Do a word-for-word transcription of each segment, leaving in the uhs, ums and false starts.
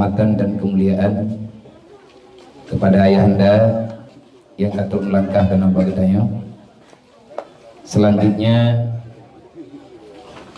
Kehormatan dan kemuliaan kepada Ayahanda yang ka trok meulangkah keunoe bak geutanyoe. Selanjutnya,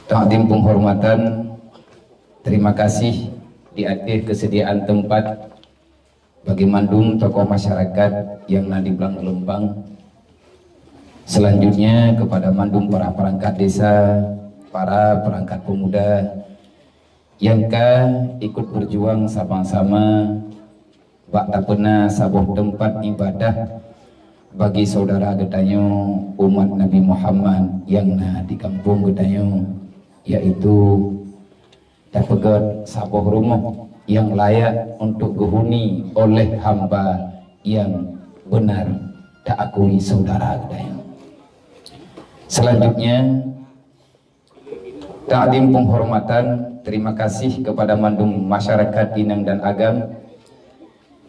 takdim penghormatan, terima kasih di ateueh kesediaan tempat bagi mandum tokoh masyarakat yang na di Blang Geulumpang. Selanjutnya, kepada mandum para perangkat desa, para perangkat pemuda yang ka ikut berjuang sama-sama bak tapeuna saboh teumpat ibadah bagi saudara geutanyoe umat Nabi Muhammad yang na di kampung geutanyoe, yaitu tapeugöt saboh rumoh yang layak untuk geuhuni oleh hamba yang benar taakui saudara geutanyoe. Selanjutnya, takdim penghormatan, terima kasih kepada mandum masyarakat inong dan agam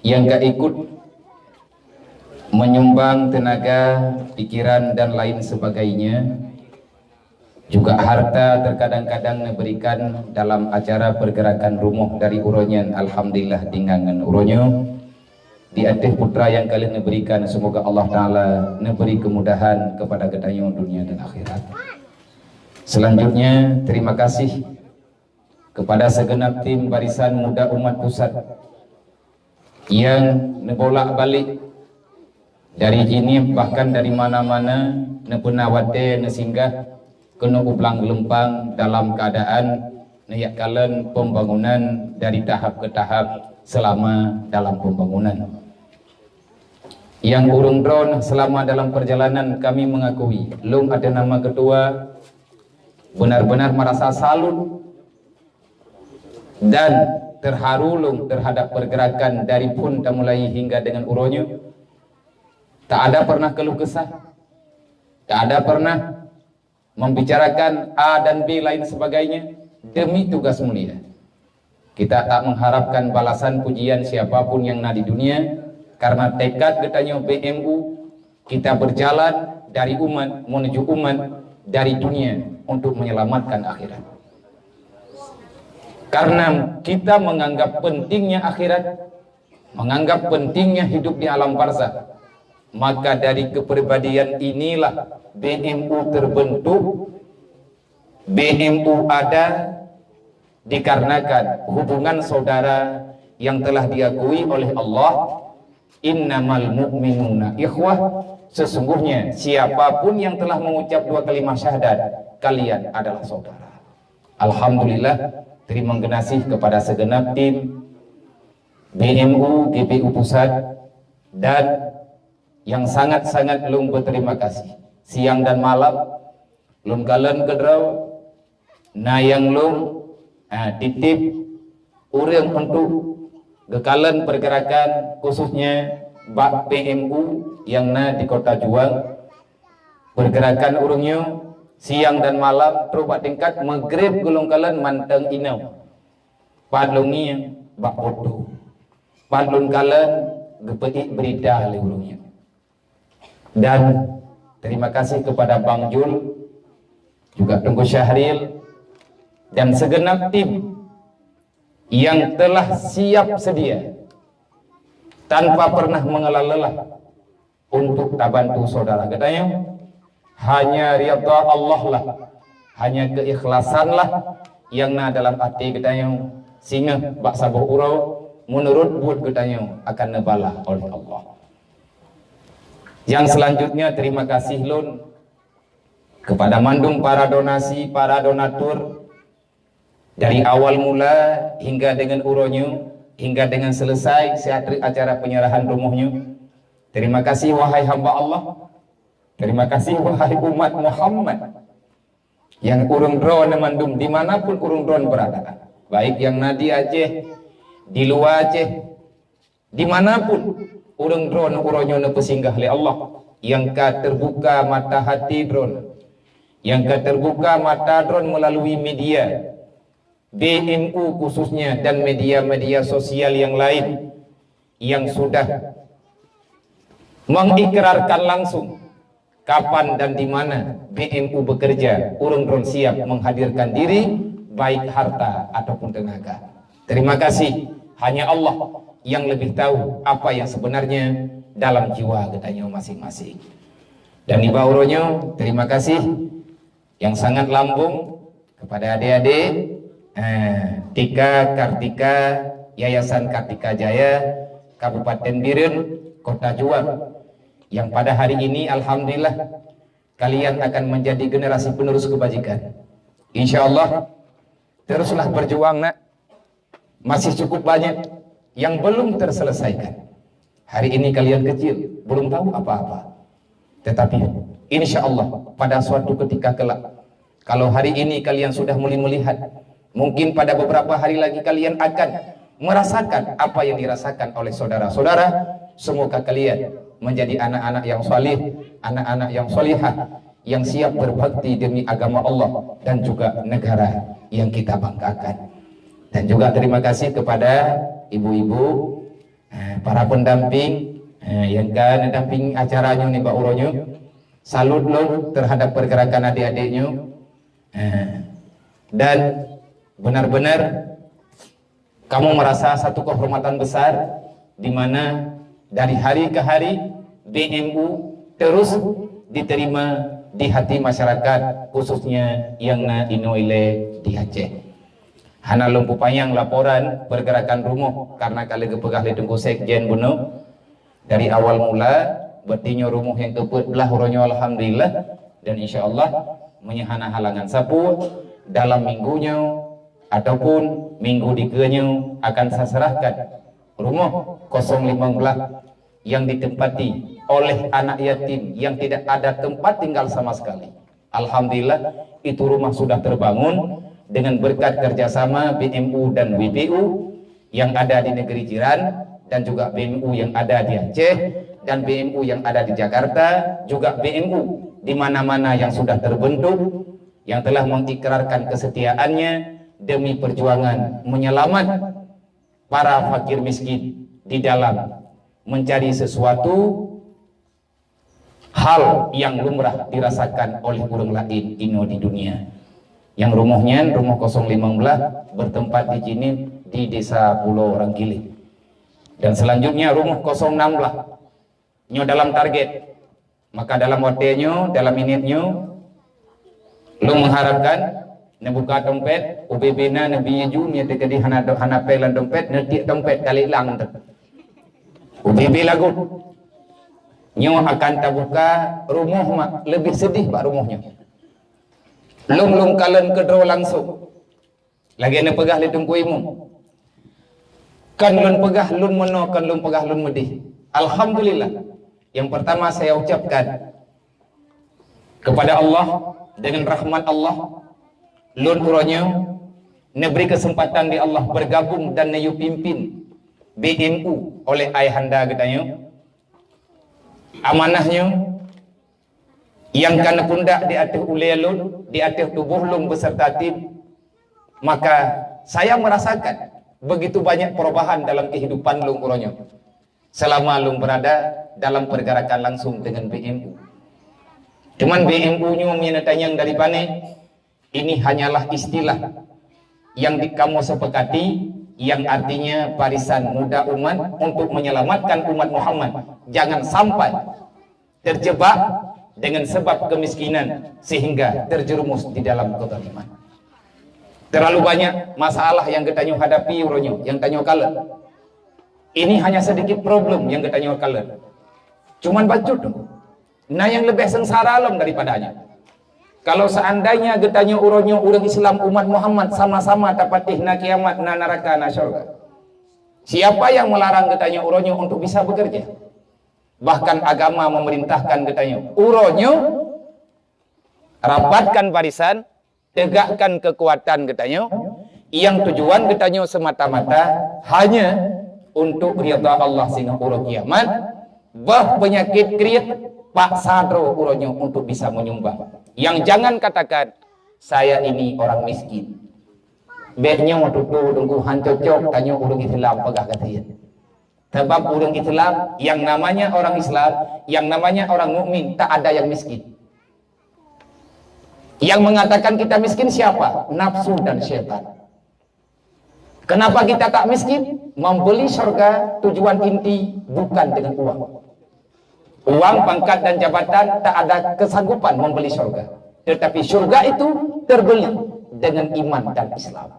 yang ka ikut menyumbang tenaga, pikiran, dan lain sebagainya. Juga harta terkadang-kadang neuberikan dalam acara pergerakan rumoh dari uroe nyan, alhamdulillah, tinggai ngon uroe nyoe. Di ateueh putra nyang ka lheueh neuberikan, semoga Allah Taala neuberi kemudahan kepada geutanyoe dunia dan akhirat. Selanjutnya, terima kasih kepada segenap tim Barisan Muda Umat Pusat yang neubolak-balik dari Jeunieb, bahkan dari mana-mana, neupeuna watée neusinggah keunoe u Blang Geulumpang dalam keuadaan neujak kalon pembangunan dari tahap ke tahap selama dalam pembangunan. Nyang ureuëng droeneuh selama dalam perjalanan kami mengakui, lôn ateueh nama ketua benar-benar merasa salut dan terharu lôn terhadap pergerakan dari phon tamulai hingga dengan uroe nyoe. Tak ada pernah keluh kesah, tak ada pernah membicarakan A dan B lain sebagainya demi tugas mulia. Kita tak mengharapkan balasan pujian siapapun yang na di dunia, karena tekad geutanyoe B M U, kita berjalan dari umat menuju umat, dari dunia untuk menyelamatkan akhirat. Karena kita menganggap pentingnya akhirat, menganggap pentingnya hidup di alam barzakh, maka dari kepribadian inilah B M U terbentuk. B M U ada dikarenakan hubungan saudara yang telah diakui oleh Allah, "Innamal mu'minuna ikhwah." Sesungguhnya siapapun yang telah mengucap dua kalimat syahadat, kalian adalah saudara. Alhamdulillah, terima kasih kepada segenap tim B M U, G P U Pusat, dan yang sangat-sangat lôn berterima kasih. Siang dan malam, lôn kalon keudroe, na nyang lôn, ah, titip ureuëng untuk geukalon pergerakan, khususnya bak P M U yang na di Kota Juang. Pergerakan ureuëng nyoe siang dan malam trok bak tingkat Maghrib geulong kalon mantong inoe. Pat lôn ngieng bak foto. Pat lôn kalon geupeuék berita lé ureuëng nyoe. Dan terima kasih kepada Bang Jul, juga Teungku Syahril, dan segenap tim yang telah siap sedia tanpa pernah mengelola lelah untuk tabantu saudara geutanyoe. Hanya ridha Allah lah, hanya keikhlasan lah yang na dalam até geutanyoe. Singoh bak saboh uroe, meunurot buet geutanyoe akan neubalah oleh Allah. Yang selanjutnya, terima kasih lôn kepada mandum para donasi, para donatur, dari awal mula hingga dengan uroe nyoe, hingga dengan selesai siat treuk acara penyerahan rumoh nyoe. Terima kasih, wahai hamba Allah. Terima kasih, wahai umat Muhammad. Nyang ureuëng droeneuh mandum, di mana pun ureuëng droeneuh berada, baik nyang na di Aceh, di luwa Aceh, di mana pun ureuëng droeneuh uroe nyoe neupeusinggah lé Allah, nyang ka teubuka mata hati droeneuh, nyang ka teubuka mata droeneuh melalui media B M U khususnya dan media-media sosial yang lain yang sudah mengikrarkan langsung kapan dan di mana B M U bekerja, ureuëng droeneuh siap menghadirkan diri, baik harta ataupun tenaga. Terima kasih. Hanya Allah yang lebih tahu apa yang sebenarnya dalam jiwa geutanyoe masing-masing. Dan nibak uroe nyoe, terima kasih yang sangat lambung kepada adik-adik, eh, Tika Kartika, Yayasan Kartika Jaya, Kabupaten Bireuen, Kota Juang, yang pada hari ini, alhamdulillah, kalian akan menjadi generasi penerus kebajikan. Insya Allah, teruslah berjuang, nak. Masih cukup banyak yang belum terselesaikan. Hari ini kalian kecil, belum tahu apa-apa. Tetapi, insya Allah, pada suatu ketika kelak, kalau hari ini kalian sudah mulai melihat, mungkin pada beberapa hari lagi kalian akan merasakan apa yang dirasakan oleh saudara-saudara. Semoga kalian menjadi anak-anak yang saleh, anak-anak yang salihah, yang siap berbakti demi agama Allah dan juga negara yang kita banggakan. Dan juga terima kasih kepada ibu-ibu, eh, para pendamping, eh, yang ka mendampingi acara nyoe nibak uroe nyoe. Salut lôn terhadap pergerakan adik-adik nyoe. Eh, dan benar-benar kamu merasa satu kehormatan besar, di mana dari hari ke hari B M U terus diterima di hati masyarakat, khususnya yang na inoe ilée di Aceh. Hana lôn peupanyang laporan pergerakan rumoh, karena ka lheueh geupeugah lé Teungku Sekjen bunoe, dari awal mula, beutinyoe rumoh nyang keupeuet blah uroe nyoe, alhamdulillah, dan insya Allah, meunyoe hana halangan sapeue, dalam minggu nyoe ataupun minggu dikeue nyoe akan saya serahkan rumoh kosong limong blah yang ditempati oleh anak yatim yang tidak ada tempat tinggal sama sekali. Alhamdulillah, itu rumah sudah terbangun dengan berkat kerjasama B M U dan W P U yang ada di negeri jiran, dan juga B M U yang ada di Aceh, dan B M U yang ada di Jakarta, juga B M U di mana-mana yang sudah terbentuk, yang telah mengikrarkan kesetiaannya demi perjuangan menyelamat para fakir miskin di dalam mencari sesuatu hal yang lumrah dirasakan oleh ureuëng laén inoe di dunia. Nyang rumoh nyan, rumoh kosong limong blah, bertempat di Jeunieb, di Desa Pulo Rangkileng. Dan selanjutnya, rumoh kosong enam blah, nyoe dalam target. Maka dalam watée nyoe, dalam minét nyoe, lôn mengharapkan neubuka dompet, ubé-bé na neubi ju, meunyoe teukeudi hana, hana péng lam dompet, neutiek dompet, talek lang teuk. Ubé-bé lagot. Nyoe akan tabuka rumoh mak, leubeh seudeh bak rumoh nyoe. Lôn, lôn kalon keudroe langsong. Lagée neupeugah lé Teungku Imum, "Kon lôn peugah lôn meunoe, kon lôn peugah lôn meudeh." Alhamdulillah. Yang pertama saya ucapkan kepada Allah, dengan rahmat Allah, lôn uroe nyoe neubri keuseumpatan di Allah bergabung dan neuyue pimpin B M U oleh ayahanda geutanyoe. Amanah nyoe nyang ka neupeundak di ateueh ulée lôn, di ateueh tuboh lôn beuseurta tim, maka saya merasakan begitu banyak perubahan dalam kehidupan lôn uroe nyoe, selama lôn berada dalam pergerakan langsung dengan B M U. Cuman B M U nyoe meunyoe neutanyong dari pane, ini hanyalah istilah yang di, kamoe sepakati, yang artinya barisan muda umat untuk menyelamatkan umat Muhammad. Jangan sampai terjebak dengan sebab kemiskinan sehingga terjerumus di dalam kezaliman. Terlalu banyak masalah yang geutanyoe hadapi uroe nyoe, nyang tanyoe kalon. Ini hanya sedikit problem nyang geutanyoe kalon. Cuman bacut tu. Na nyang leubeh seungsara lom daripada nyan. Kalau seandainya geutanyoe uroe nyoe ureuëng Islam umat Muhammad sama-sama tapatéh na kiamat, na naraka, na syurga. Siapa yang melarang geutanyoe uroe nyoe untuk bisa bekerja? Bahkan agama memerintahkan geutanyoe uroe nyoe rapatkan barisan, tegakkan kekuatan geutanyoe, yang tujuan geutanyoe semata-mata hanya untuk ridha Allah singoh uroe kiamat, bah peunyakét kriet paksa droe uroe nyoe untuk bisa menyumbang. Yang jangan katakan, "Saya ini orang miskin." Bék nyoe tutoe deungon han cocok tanyoe ureuëng Islam peugah gasien. Sebab ureuëng Islam, yang namanya orang Islam, yang namanya orang mukmin, tak ada yang miskin. Yang mengatakan kita miskin siapa? Nafsu dan syaitan. Kenapa kita tak miskin? Membeli surga tujuan inti bukan dengan uang. Uang, pangkat, dan jabatan tak ada kesanggupan membeli surga. Tetapi surga itu terbeli dengan iman dan Islam.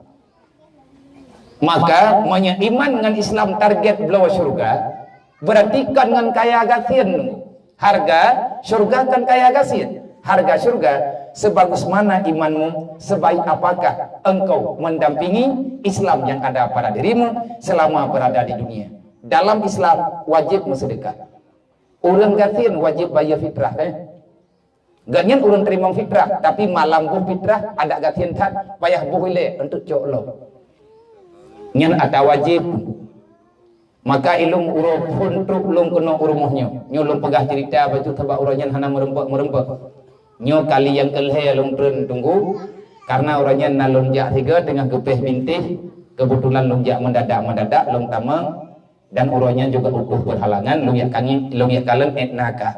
Maka, meunyoe iman ngon Islam target bloe syeuruga, berarti kon ngon kaya gasien. Harga syeuruga kon kaya gasien. Harga syeuruga, sebagus mana imanmu, sebaik apakah engkau mendampingi Islam yang ada pada dirimu selama berada di dunia. Dalam Islam, wajib meuseudeukah. Ureuëng gasien wajib bayeue fitrah, eh? Gobnyan ureuëng teurimong fitrah, tapi malam boh fitrah adak gasien that, payah boh ilée untuk cok lom. Nyan ata wajéb. Maka ilong uroe phon trok lôn keunoe u rumoh nyoe. Nyoe lôn peugah ceurita bacut sabab uroe nyan hana meureumpok-meureumpok. Nyoe kali nyang keulhée lôn treun Teungku, karena uroe nyan na lôn jak sigoe teungoh geupéh bintéh, keubeutulan lôn jak meudadak-meudadak lôn tamong, dan uroe nyan juga utoh beurhalangan lôn jak kangi, lôn jak kalon ék na ka.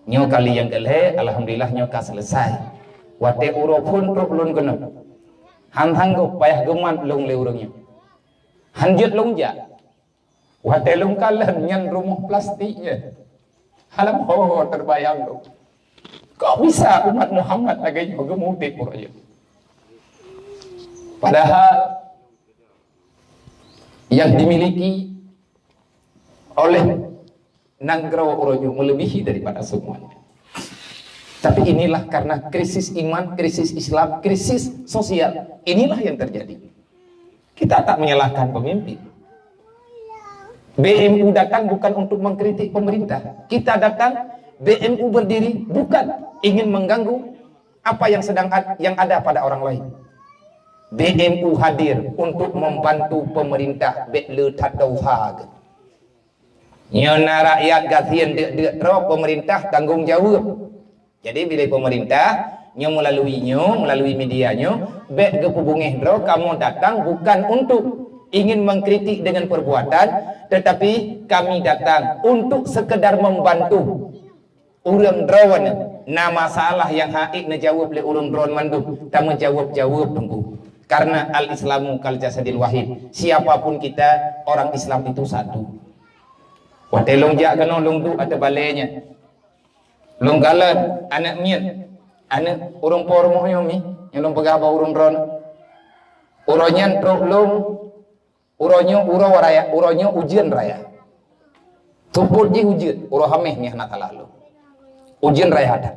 Nyoe kali nyang keulhée, alhamdulillah nyoe ka seuleusoe. Watée uroe phon trok lôn keunoe, han sanggob payah geumat lôn lé ureuëng nyoe. Han jeuet lôn jak. Watée lôn kalon nyan rumoh plastik nyan. Alam ho-ho teubayang lôn. Kok bisa umat Muhammad lagée nyoe geumudeb uroe nyoe? Padahal yang dimiliki oleh nanggroe uroe nyoe melebihi daripada semuanya. Tapi inilah karena krisis iman, krisis Islam, krisis sosial. Inilah yang terjadi. Kita tak menyalahkan pemimpin. B M U datang bukan untuk mengkritik pemerintah. Kita datang, B M U berdiri bukan ingin mengganggu apa yang sedang ad- yang ada pada orang lain. B M U hadir untuk membantu pemerintah bék le that dosa. Nyoe na rakyat gasien deuk-deuk droe, pemerintah tanggong jaweueb. Jadi bila pemerintah nyoe melalui nyoe, melalui media nyoe, bék geupeubungéh droe kamoe datang bukan untuk ingin mengkritik dengan perbuatan, tetapi kami datang untuk sekedar membantu. Ureuëng droeneuh na masalah nyang haiek neujaweueb lé ureuëng droeneuh mandum, tameujaweueb-jaweueb Teungku. Karena al-Islamu kal jasadil wahid. Siapapun kita, orang Islam itu satu. Watée lôn jak keunoe lôn duek ateueh balée nyan. Lôn kalon aneuëk miet, aneuëk ureuëng po rumoh nyoe mi, nyang lôn peugah bak ureuëng droeneuh. Uroe nyan trok lôn Uroe nyoe uroe raya, uroe nyoe ujeuen raya. Seupôt jih ujeuen, uroe Haméh nyoe hana salah lôn. Ujeuen raya that.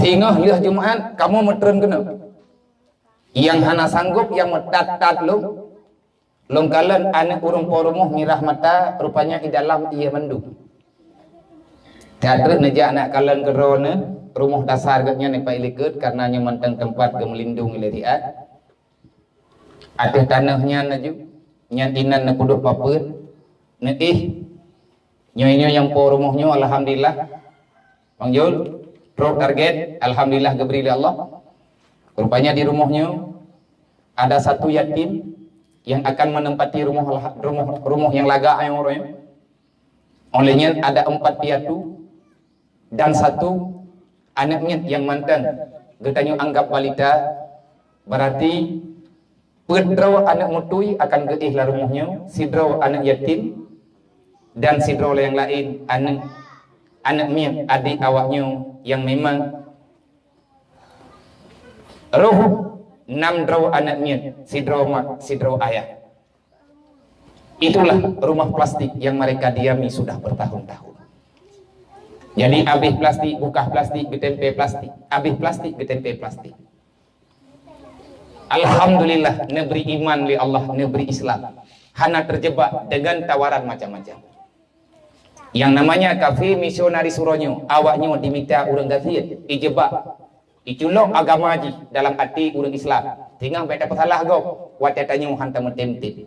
Singoh lheueh Jumat kamoe meutreun keunoe. Nyang hana sanggob nyang meutat-tat lôn, lôn kalon aneuëk ureuëng po rumoh mirah mata, rupanya i dalam ié mandum. That treuk neujak neuk kalon keudroe neuh, rumoh dasar geuhnyan nibak ié likot, karena nyoe mantong teumpat geumeulindong ilée siat. Ateueh tanoh nyan laju, nyan inan neupeuduek papeuen, neuéh. Nyoe-nyoe nyang po rumoh nyoe, alhamdulillah. Bang Jul, trok target, alhamdulillah geubri lé Allah. Rupanya di rumoh nyoe ada satu yatim yang akan menempati rumoh lah- rumoh rumoh nyang lagak nyoe uroe nyoe. Oleh nyan ada empat piatu dan satu aneuëk miet nyang mantong geutanyoe anggap balita, berarti peuet droe aneuëk meutui akan geuéh lam rumoh nyoe, sidroe aneuëk yatim, dan sidroe nyang laén aneuëk, aneuëk miet adék awak nyoe nyang memang roh nam droe aneuëk miet, sidroe mak, sidroe ayah. Itulah rumah plastik yang mereka diami sudah bertahun-tahun. Jadi, abéh plastik, bukah plastik, geutempé plastik, abéh plastik, geutempé plastik. Alhamdulillah, neubri iman lé Allah, neubri Islam. Hana terjebak dengan tawaran macam-macam. Yang namanya kafé misionaris uroe nyoe, awak nyoe dimita ureuëng gasien, ijebak, iculok agama jih dalam até ureuëng Islam. Singoh bék tapeusalah gob, watée tanyoe han tameutem-tem.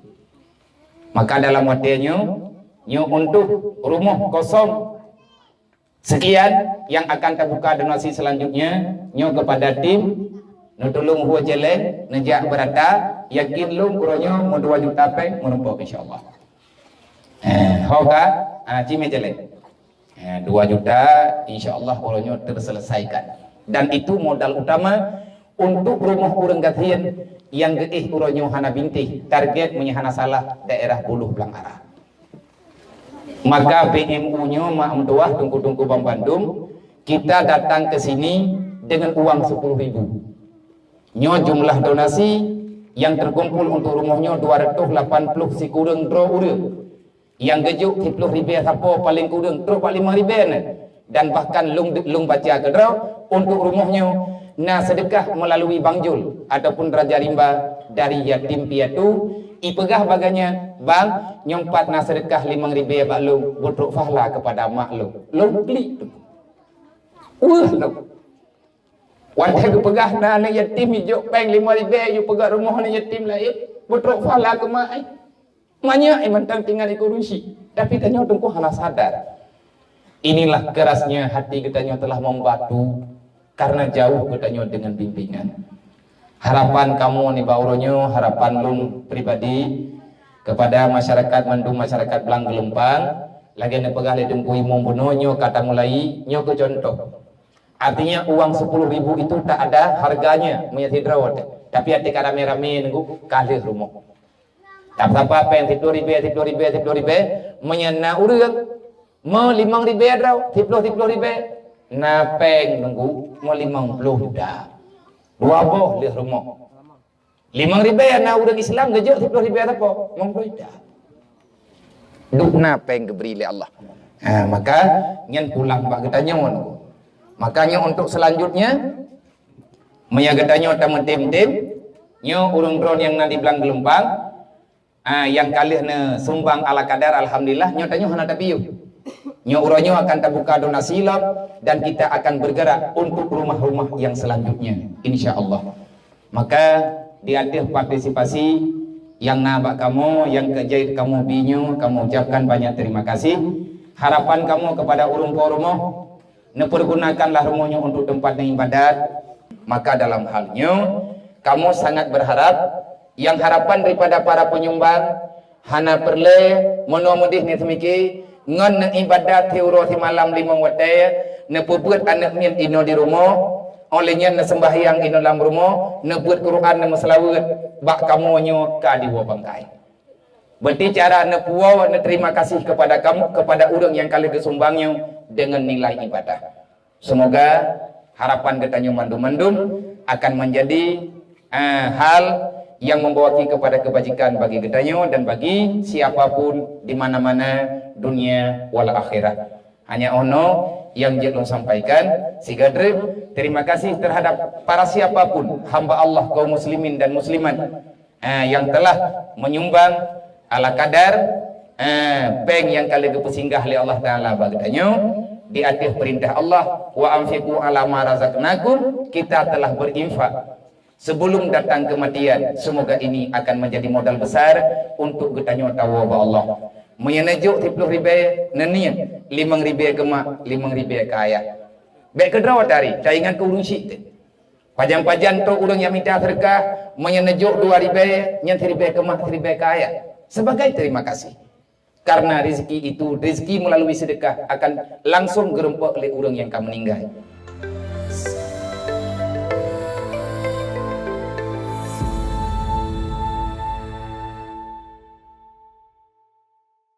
Maka dalam watée nyoe, nyoe untuk rumoh kosong sekian yang akan tabuka donasi selanjutnya, nyoe kepada tim, neutulông hue céléng, neujak beurata, yakin lôn uroe nyoe meudua juta péng meureumpok, insya Allah. Eh, ho ka, ah, cimé céléng. Eh, dua juta, insya Allah uroe nyoe terselesaikan. Dan itu modal utama Untuk rumoh ureuëng gasien nyang geuéh uroe nyoe hana bintéh, target meunyoe hana salah daerah Buloh Blang Ara. Maka P M U nyoe mak meutuwah teungku-teungku banmandum, kita datang ke sini dengan uang sepuluh ribu. Nyoe jumlah donasi yang terkumpul untuk rumoh nyoe dua ratus lapan puluh sikureueng droe ureuëng. Nyang geujok siploh ribée sapo paleng kureueng trok bak limong ribée nyan. Dan bahkan lôn, lôn baca keudroe, untuk rumoh nyoe na seudeukah meulalu Bang Jul ataupun Raja Rimba dari yatim piatu, ipeugah bak gobnyan, "Bang, nyoe pat na seudeukah limong ribée bak lôn, beutrok pahala keupada mak lôn." Lôn klik tu. Weueh lôn. Watée geupeugah na aneuëk yatim ijok péng limong ribée, ipeugah rumoh aneuëk yatim laén, beutrok pahala keu mak ai. Manyak mantong tinggai di kursi, tapi tanyoe teungku hana sadar. Inilah kerasnya hati geutanyoe telah membatu karena jauh geutanyoe dengan bimbingan. Harapan kamoe nibak uroe nyoe, harapan lôn pribadi kepada masyarakat mandum, masyarakat Blang Geulumpang, lagée neupeugah lé Teungku Imum bunoe nyoe ka tamulai, nyoe keu contoh. Artinya uang sepuluh ribu itu tak ada harganya meunyoe sidroe watée. Tapi até ka ramé-ramé nunggu ka lheueh rumoh. Tap sapa péng siploh ribée, siploh ribée, siploh ribée, meunyoe na ureuëng meu limong ribée droe, siploh, siploh ribée, na péng nunggu meu limong ploh juta. Dua boh lheueh rumoh. Limong ribée na ureuëng Islam geujok siploh ribée sapo? Limong ploh juta. Duek na péng geubri lé Allah. Ha, maka nyan pulang bak geutanyoe. Maka nyoe untuk selanjutnya, meunyoe geutanyoe tameutem-tem, nyoe ureuëng droe nyang na di Blang Geulumpang, ah, nyang ka lheueh neusumbang ala kadar, alhamdulillah, nyoe tanyoe hana tapiôh. Nyoe uroe nyoe akan tabuka donasi lom dan kita akan bergerak untuk rumah-rumah yang selanjutnya, insya Allah. Maka di ateueh partisipasi nyang na bak kamoe, nyang ka jeuet kamoe bi nyoe, kamoe ucapkan banyak terima kasih. Harapan kamoe kepada ureuëng po rumoh, neupeurgunakanlah rumoh nyoe untuk teumpat neuibadat. Maka dalam hal nyoe, kamoe sangat berharap nyang harapan daripada para penyumbang hana peureulée meunoe meudeh neuseumiké ngon neuibadat siuroe simalam limong watée, neupeubuet aneuëk miet inoe di rumoh, óh lheueh nyan neuseumbahyang inoe lam rumoh, neubeuet Quran, neumeuseulaweuet bak kamoe nyoe ka diwoe bangkai. Berarti cara neupuwoe neuterima kasih kepada kamoe, kepada ureuëng nyang ka lheueh geusumbang nyoe deungon nilai ibadah. Semoga harapan geutanyoe mandum-mandum akan menjadi, eh, hal yang membawa kepada kebajikan bagi geutanyoe dan bagi siapapun di mana-mana dunia wal akhirat. Hanya ono nyang jeuet lôn sampaikan, sigadreup terima kasih terhadap para siapapun hamba Allah kaum muslimin dan muslimat, eh, yang telah menyumbang ala kadar, eh, péng nyang ka lheueh geupeusinggah lé Allah Taala bak geutanyoe di ateueh peurintah Allah, "Wa anfiqu ala ma razaqnakum," kita telah berinfak sebelum datang kematian. Semoga ini akan menjadi modal besar untuk geutanyoe tawoe bak Allah. Meunyoe neujok siploh ribée, neuniet limong ribée keu mak, limong ribée keu ayah. Bék keudroe tari, taingat keu ureuëng syiek teuh. Pajan-pajan trok ureuëng nyang mita seudeukah, meunyoe neujok dua ribée, nyan siribée keu mak, siribée keu ayah. Sebagai terima kasih. Karena rezeki itu, rezeki melalui sedekah akan langsung geureumpok lé ureuëng nyang ka meuninggai.